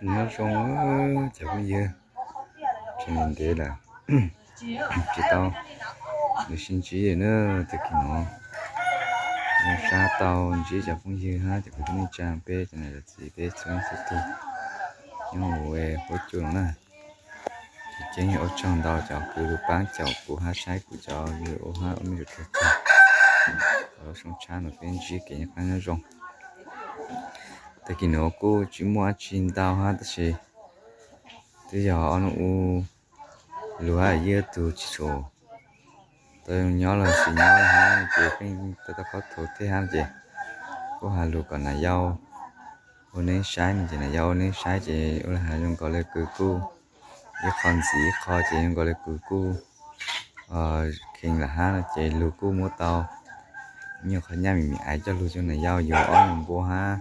Nyob zoo cov phooj ywg, tseem ntev lawm tsis tau sib ntsib na. Tag kis no zoo sab tau ntsib cov phooj ywg hab cov kwv tij neej tsa, peb cov niam cov txiv peb txhua leej txhua tug nyob huv huab cua no na. Ces ua tsaug ntau cov kwv tij paab caum kuv hab saib kuv cov video hab ua mej zuj tag tag. Lub soo tshab no peb ntsib kev nyob qab nyob zoo. Tag kis no kuj tsis muaj dab tsi ntau hab tab sis twb yog ob nub ub lug hab yij tug tsis tshua tau nyob los tsis nyob hab ces pheej tau tau qhov thau tej hab ces kuj has lug kom nam yau ua neeb saib no ces nam yau ua neeb saib ces ua le has zoo nkaus le kws kuj ib qho ntxiv ib qho ces zoo nkaus le kws kuj kheev lawm hab no ces lug kuj muab tau ib nyuag qhov nyaj me me aiv coj lug rua nam yau yuav ob nyuag npua hab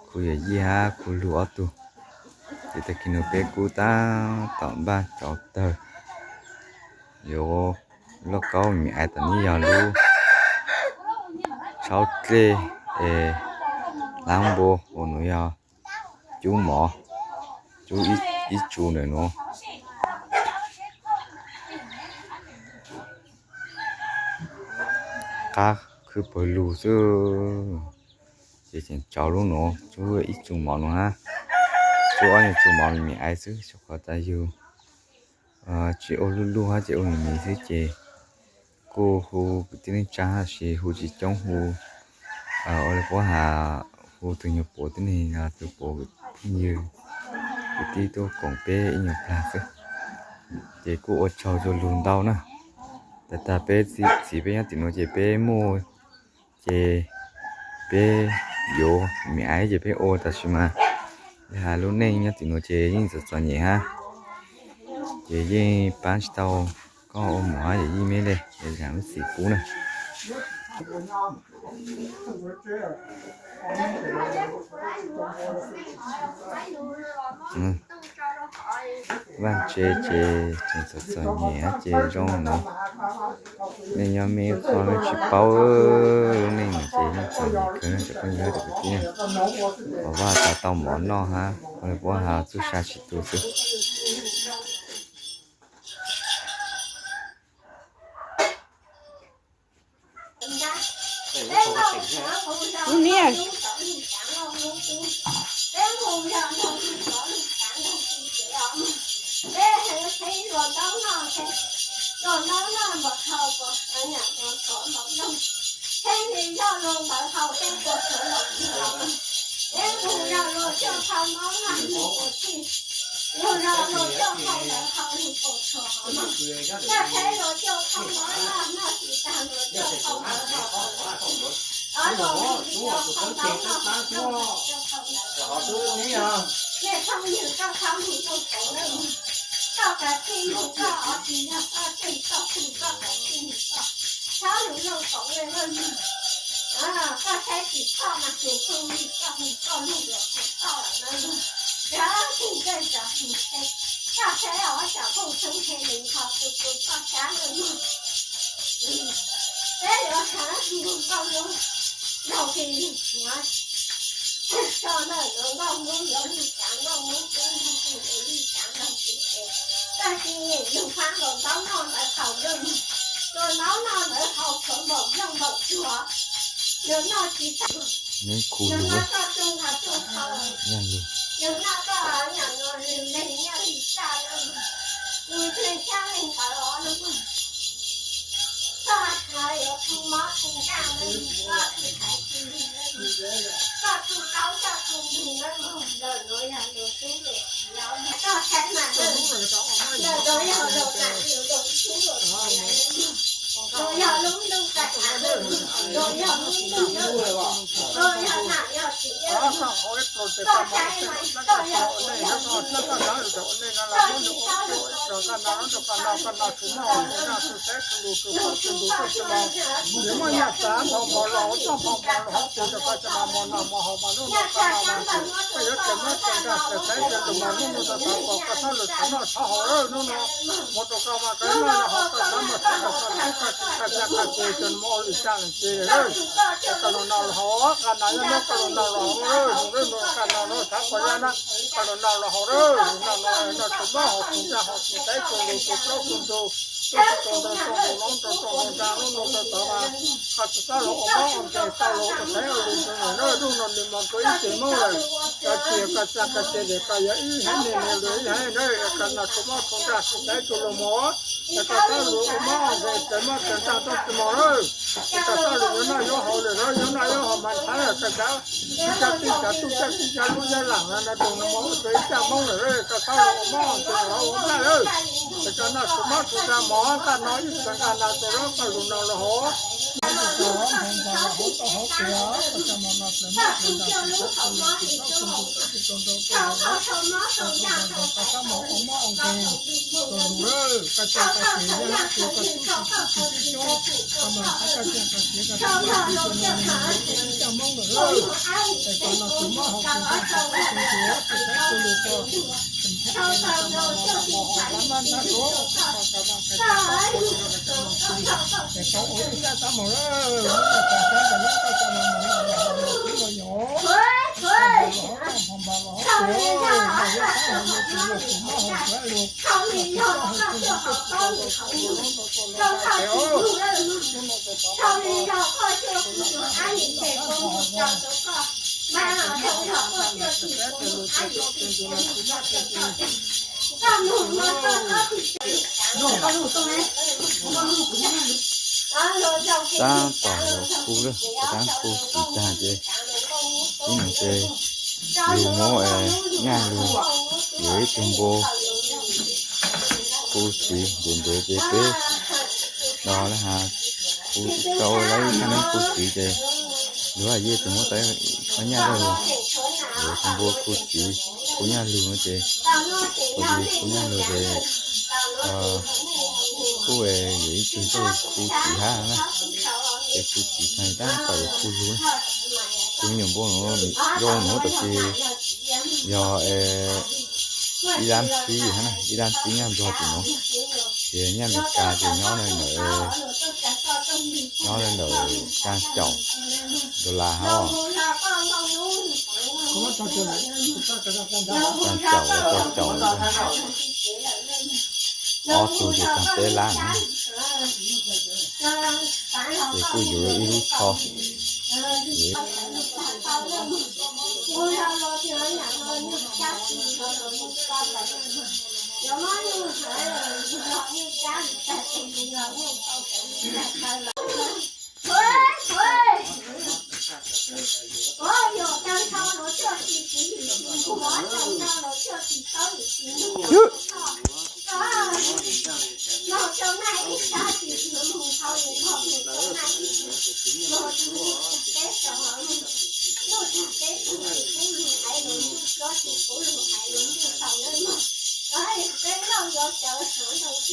khu yuav yij hab khu lug ob tug. Ces tag kis no peb kuj tab tom npaj tsau tawg yuav lauj kaub me me aiv tom neb yog lub tshaub dlej es hlab npua, ua nuav yog cub mov, cub ib tsu ntawm nuav. Qab khwb pawg lug xwb ces tseem tsau lub nuav, cub ib tsu mov nuav hab, cub ob nyuag tsu mov me me aiv xwb, rua qhov tas yug tsis ua luj luj hab ces ua me me xwb ces kuj hu kwv tij neej tsa hab sis hu tsis coob, hu ua le puab has hu tug nyuag puav tib neeg, tug puav phooj ywg kwv tij tuaj koom peb ib nyuag plag xwb. Ces kuj ua tsaug rua lug ntau na. Tag tag peb txiv peb nyob tim nuav ces peb muaj ces peb yuav me me aiv ces peb ua, tab sis mas le has lub neej nyob tim nuav ces yeej txom txom nyem hab, ces yeej paab tsis tau koj ua mov hab yawm yij meb le, es zaam lub txim pub na. Vaaj tse ces tseem txom txom nyem hab ces zoo nuav. Mej nyob mej qhov mej tsis paub, lub neej nuav ces yeej txom nyem kawg cov phooj ywg cov kwv tij. Pom Vaaj tas tau mov noj hab, ua le puab has txuj sa tsis tu xwb. Neb khu lug, yog lug. Ib txaj ces koj lug noj los haus, qab no nyob noj koj lug noj los haus, zoo nraug noj qab no noj thav quas yaj na, koj lug noj los haus na, noj no noj tsuas mob haus tsuas nrag haus tsuas teb tsuas lus tsuas plaub tsuas ntug, tsuas tsuas ntug tsuas lus loob tsuas tsuas ntug nrag lub nug tsuas tov mas, koj tsis txhob lug ua mob ua nkeeg, koj lug ua teev ua lus ntawd na, lub no nws mas koj ib txwm mob lawm, koj tsis koj txaj koj tsis li koj yog ib heev li li ib heev na, koj noj tsuas mob tsuas nrag tsuas teb tsuas lus mos, koj txhob lug ua mob ua nkeeg txawm mob txawm nrag txhob tsis mos lawm. Koj txhob lug yuav noj yuav haus lawm, yuav noj yuav haus mas ntxhab koj cov, ib cov tij cov tub cov tij cov lub cov laam no dua no mas ua rua ib caj Moob lawm, koj txhob lug ua mob ua nkeeg los ua nplaj lawm. Koj noj tsuas mob tsuas nrag mos, nqaj no ib txwm nqaj no txawm los koj lug no los haus. Tab tom los kuj lawm, tab kuj tsis tag ces ib no ces lug muab nyaj lug yuav ib tug npua khu txiv ntev ntev ces peb los lawv has khu tau lawv ib thaj neeb khu txiv ces lug hais yej tug muab tau qhov nyaj lug yuav ib tug npua khu txiv, khu nyaj lug no ces, khu nyaj lug ces kuj yuav ib tug tau khu txiv hab na, ces khu txiv tag tab tom yuav khu lug, khu nyuam npua zoo nuav tam sis yog ib dab txib hab na, ib dab txib nyaj Nplog tim nuav, ces nyaj Amelikas ces nyob ntawm, nyob ntawm xya caum dollar hab, xya caum rau caum, ob tug ces tag peb lab na. Ces kuj yuav ib lub tsho.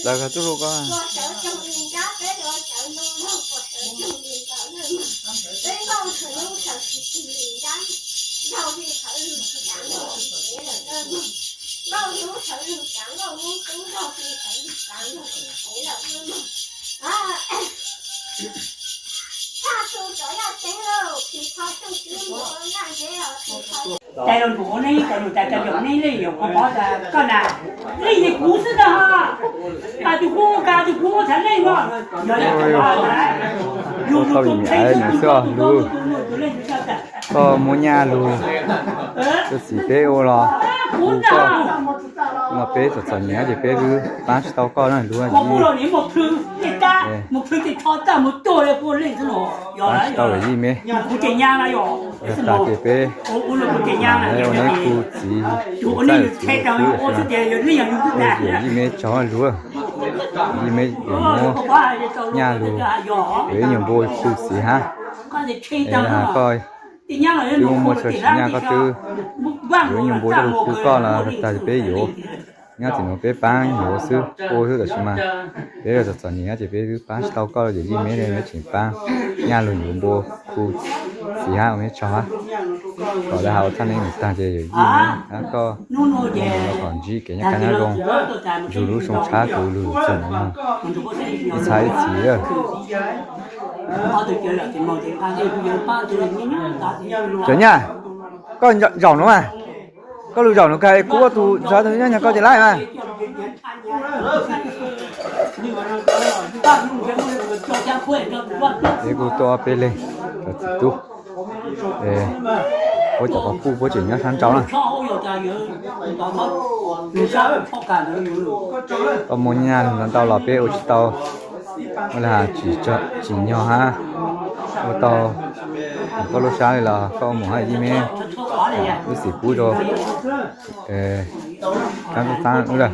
Lawv koj tub hlub koj. Tais los ntuav neb, tais lus tais tais yog neb leej yog kuv pov tas koj na, leej yog kuv xwb ntag. Koj tus kuv, koj tus kuv txhaj leej no, yog yus tus tub txhaj tus tub tus tub tus leej tus txhaj tas. Koj muab nyaj lug, koj txiv peb ua los, kuv koj no peb txom txom nyem ces peb twb paab tsis tau koj na lug. Paab tsis tau yawm yij me, tag ces peb ua neb khu txiv, txaj yawm txiv lug xwb, yawm yij me tsaug lug, yij me yuav muab nyaj lug, yuav ib nyuag npua khu txiv hab. Es koj twb muaj muaj tshua tsim nyaj koj twb yuav ib nyuag npua coj lug khu koj los tag ces peb yuav, nyob tim nuav peb paab yuav xwb, ua xwb tam sis mas peb txom txom nyem ces peb twb paab tsis tau koj, yawm yij me, me tseem paab nyaj lug yuav npua khu txiv hab, ua neb tsaug hab. Kom lawv has ua txhaj neeb nws tag ces yawm yij me hab koj los kom ntsib kev noj qab nyob zoo, nrug lub zoo tshab kuv lug txug nuav mog, ib txhab ib txhis. Cov nyaj, koj zaum no mas, koj lug zaum no kag kuv ua tus ntxhais tus nyab nyag koj ces laib mas. Peb kuj tuaj ob peb leeg cov txiv tub, puab cov quas puj puab tseem nyob sab nraud na. Koj muaj nyaj ntau los peb ua tsis tau, ua li tsis nyog hab, ua tau koj lub sab li los koj ua mus hab yij meb, wb xim pub rau. Kab tub taab wb lawm.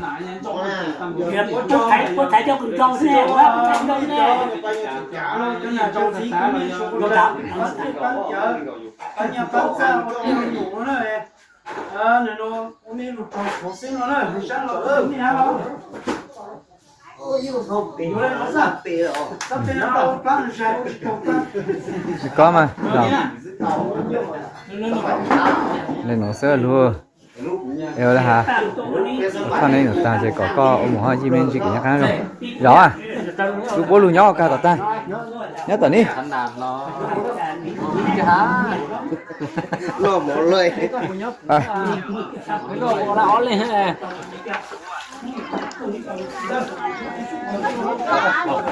Tsis kob mas, le nuav xwb lug. Es ua li has, txhob neb num taag ces kom koj ua mus hab yij meb ntsib kev nyab qab zoo. Zaum, kuv puab lug nyob kag tom taag, nyob tom neb.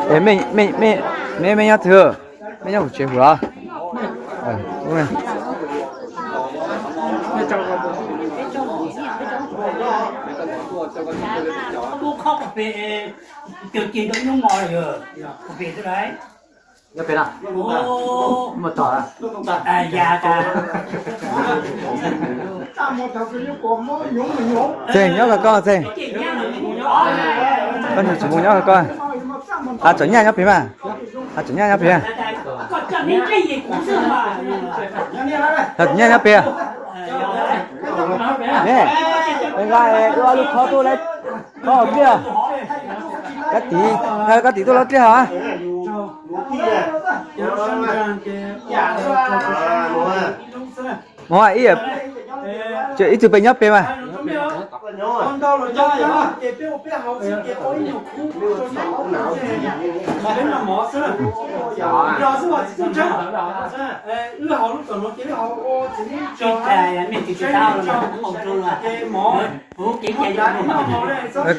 Es mej, mej, mej nyob twg? Mej nyob kuv tsev hum los? Txeg nyob kag koj txeg. Koj tsis mus nyob kag koj. Has Tsom Nyaj nyob pem mas. Has Tsom Nyaj nyob pem. Has Tsom Nyaj nyob pem. Ne, nqa wb ob lub khob tuaj, khob haus dliaj. Kab tim, kab tim tuaj lov dliaj hos. Mus, ib tug pem nyob pem mas.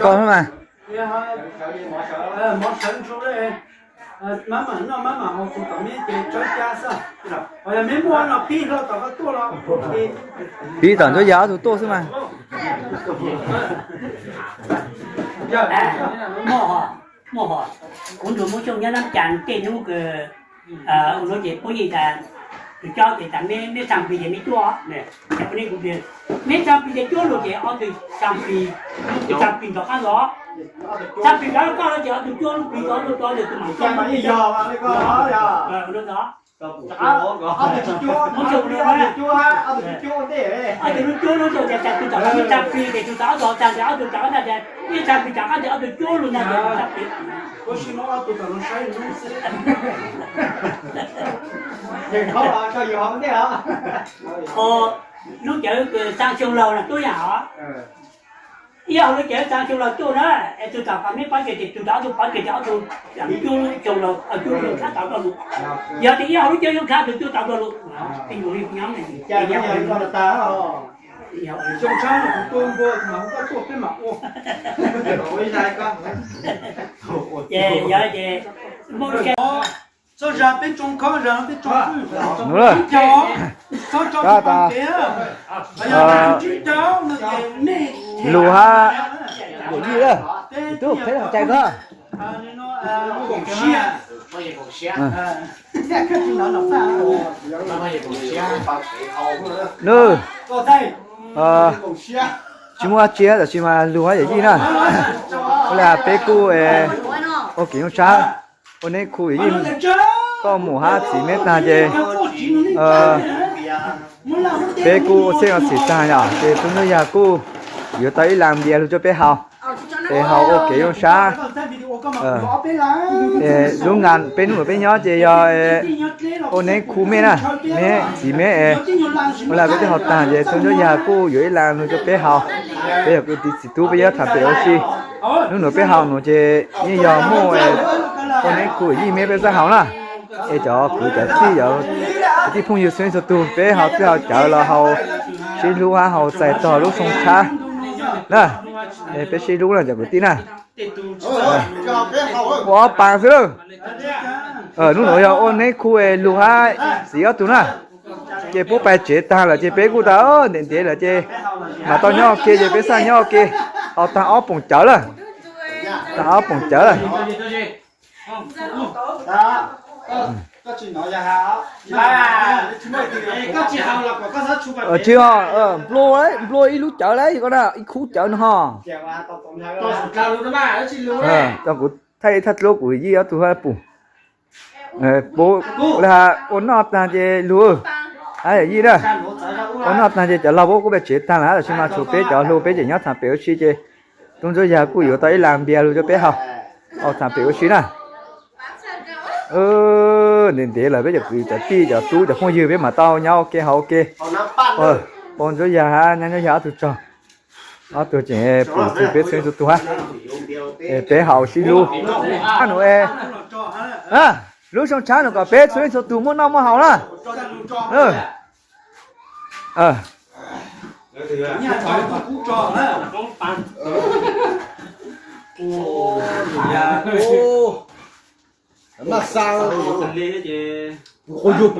Koj mas. Pib tom Ntsuab Yaj ob tug tuaj xwb mas. Muaj hos, kuv nrug Moob Xyooj nyob Nab Cas tej hnub kws, ua nuav ces puab yeej tas, tus cob ces tas meb txaa plig ces meb cuab, meb txaa plig ces cuab lug ces ob tug txaa plig, txaa plig nrov qab los, txaa plig nrov koj los ces ob tug cuab lub plig rov lug rov ntawm tus mam cuab. Ob tug lub cuab lub rau ces tas tus tom meb txaa plig ces tus tom ob tug tag ces ob tug rov qab ntag ces meb txaa plig rov qab ces ob tug cuab lug ntag ces txaa plig. Lub cawv kws txaa xyoo laug na tub yam hov. Ib hauv lub cawv txaa xyoo laug tuaj na, es tus tom qab meb pov tseg ces tus tom ob tug pov tseg ces ob tug cuab lub xyoo laug, cuab lub xyoo tshab tau dua lug. Yog tias ib hauv lub cawv xyoo tshab tus cuab tau dua lug, xyoo tshab no kuv tua npua mas koj tuaj peb mam ua. Ces yog ces Moob Xyooj txhob zag peb tsoo khob, zag peb tsoo xwb. Txhob tso tus pas kev, yog tsib caug no ces nej lug hab, yawm yij lawm, tub peb cai koj. Nws tsis muaj dab tsi tab sis mas lug hab yawm yij na. Ua li peb kuj ua kev zoo sab, ua neb khu yawm yij, koj mus hab txiv neb tag ces peb kuj ua txheej ua txhim tag yom, ces tub Ntsuab Yaj kuj yuav tau ib las npias lug rua peb haus, es haus ua kev zoo sab. Lub nqa peb hnub nuav peb nyob ces yog ua neb khu mej na, neb txiv meb es ua li peb twb haus tag ces tub Ntsuab Yaj kuj yuav ib las lug rua peb haus. Peb yog kwv tij txiv tub peb yuav tham pem ua si. Hnub nuav peb haus nuav ces yeej yog muaj ua neb khu yawm yij meb peb txawj haus na. Es cov kwv cov tij, cov kwv tij phooj ywg txhua leej txhua tug, peb ho txij ho cawv los haus sib hlub hab haus txais tog lub xyoo tshab na. Peb sib hlub na cov kwv tij na. Ua ob pas xwb lawm. Hnub nuav yog ua neb khu lug hab txiv ob tug na. Ces puab pais tsev taag lawm ces peb kuj tas ntev ntev lawm ces mam tau nyob ua ke ces peb xaj nyob ua ke. Haus taag ob poom cawv lawm. Taag ob poom cawv lawm. Tsis ho, nplua, nplua ib lub cawv lawm ko na, ib khub cawv no ho. Kuv thaij ib thaj dluab kuv yij ob tug hab pum. Puab ua noj taag ces lug, yij na. Ua noj taag ces cov laug puab kuj pais tsev taag lawm, tab sis mas tshuav peb cov hluas peb tseem nyob thaam pem ua si ces tub Ntsuab Yag kuj yuav tau ib las npias lug rua peb haus, haus thaam pem ua si na. Ntev ntev lawm peb cov kwv cov tij cov tub cov phooj ywg peb mam tau nyob ua ke haus ua ke. Pab Ntsuab Yag hab nyab Ntsuab Yag ob tug tsaug, ob tug tseem pum txug peb txhua leej txhua tug hab. Peb haus sib hlub, lub xyoo tshab nuav kom peb txhua leej txhua tug muaj noj muaj haus na. Puas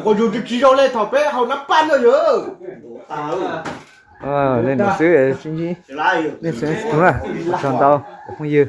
quas yug tsis zoo le thaum peb haus nab paj na yog. Le nuav xwb, leej txhua tug na, tsaug ntau cov phooj ywg.